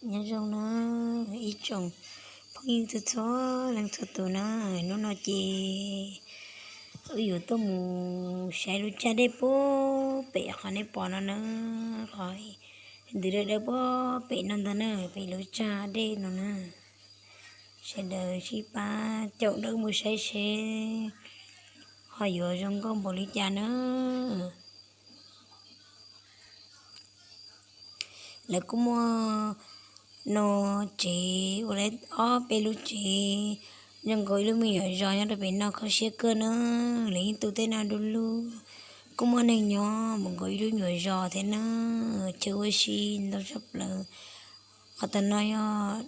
Nyob zoo na ib tsoom phooj ywg txhua txhua leej txhua tus na, hnub no ces wb yuav tuaj mus saib lub tsag dej puag pem qhov nej pom no na, qhov ntws dawb dawb puag pem no ntag na, pem lub tsag dej no na. Sawv daws sib pab caum dawb mus saib seb ho yuav zoo nkauj npaum li cas na. Lawv kuj muaj no tsev ua li ob peb lub tsev, zoo nkaus ib lub me nyuam zos nyob rau pem no kho siab kawg na. Lawv yeej tu tej no du lug, kuj muaj neeg nyob mus nkaus ib lub nyuam zos thiab na. Chaw ua si ntau tshaj plaws. Qhov tag no yog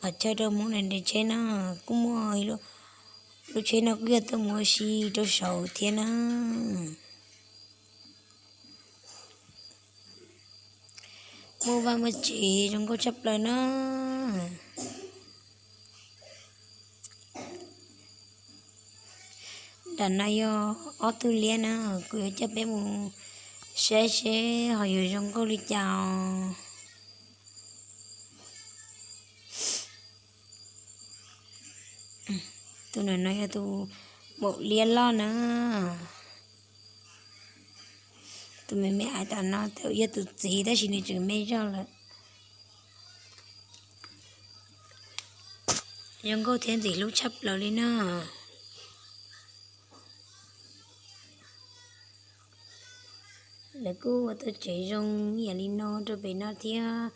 qhov chaw rau Hmoob nres tsheb na, kuj muaj lub tsheb no kuj yog tuaj mus ua si rau saud thiab na. Muaj vaj muaj tsev zoo nkauj tshaj plaws na. Nram no yog ob tug liab na, kuv yuav coj peb mus saib seb ho yuav zoo nkauj li cas os. Tus nram no yog tus maum liab loj na. Tus me me aiv tom no yog tus txiv tab sis nws tseem me zog lawm. Zoo nkauj thiab ntxim hlub tshaj plaws li na. Lawv kuj ua tau tsev zoo ib yam li no rau pem no thiab,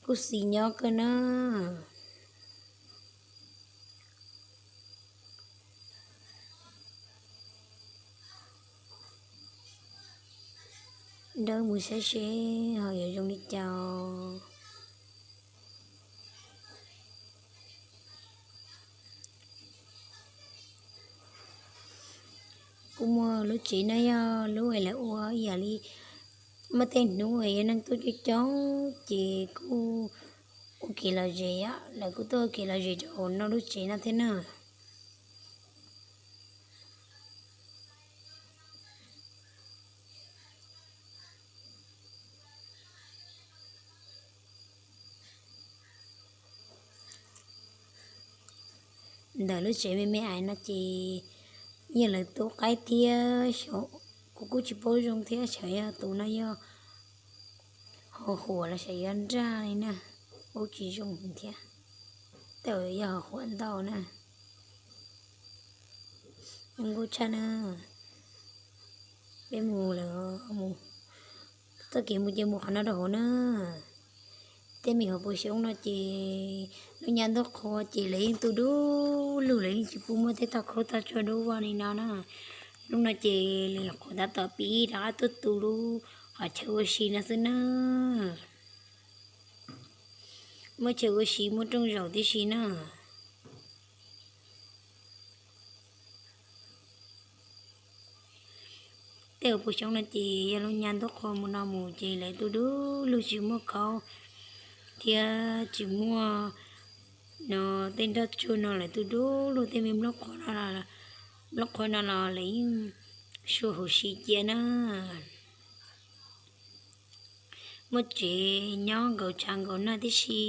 kuj xis nyob kawg na. Dawb mus saib seb ho yuav zoo li cas. Kuj muaj lub tsev no yog lub lawv ua ib yam li muaj tej hnub yog neeg tuaj coob coob ces kuj ua kev lom zem, lawv kuj tuaj ua kev lom zem rau hauv no lub tsev no thiab na. Ntawm lub tsev me me aiv no ces yog lawv tu qaib thiab xyov, kuv kuj tsis paub zoo thiab, xyov yog tus no yog ho huam los xyov yog nraj li na, paub tsis zoo thiab. Tej yog ho huam ntau na. Zoo nkauj tshaj na. Peb mus lawm, mus txoj kev mus ces mus qhov no rau hauv na. Tej me hauv paus xyoob no ces lub nyab ntuj qhua ces lawv yeej tu dub lug, lawv yeej tsis pub muaj tej tog khaub tog tsua dub vog li no na. Hnub no ces lawv nyuam qhuav tab tom pib rov qab tuaj tu lub qhov chaw ua si no xwb na. Muaj chaw ua si muaj rooj zaum tib si na. Tej hauv paus xyoob no ces yog lub nyab ntuj qhua mus no mus ces lawv tu dub lug tsis muaj khaub thiab tsis muaj no tej nroj tsuag no, lawv tu dub lug tej me nplooj qhuav no los lawv yeej sua huv si cia na. Muaj tsev nyob nkaum tshav nkaum nag tib si,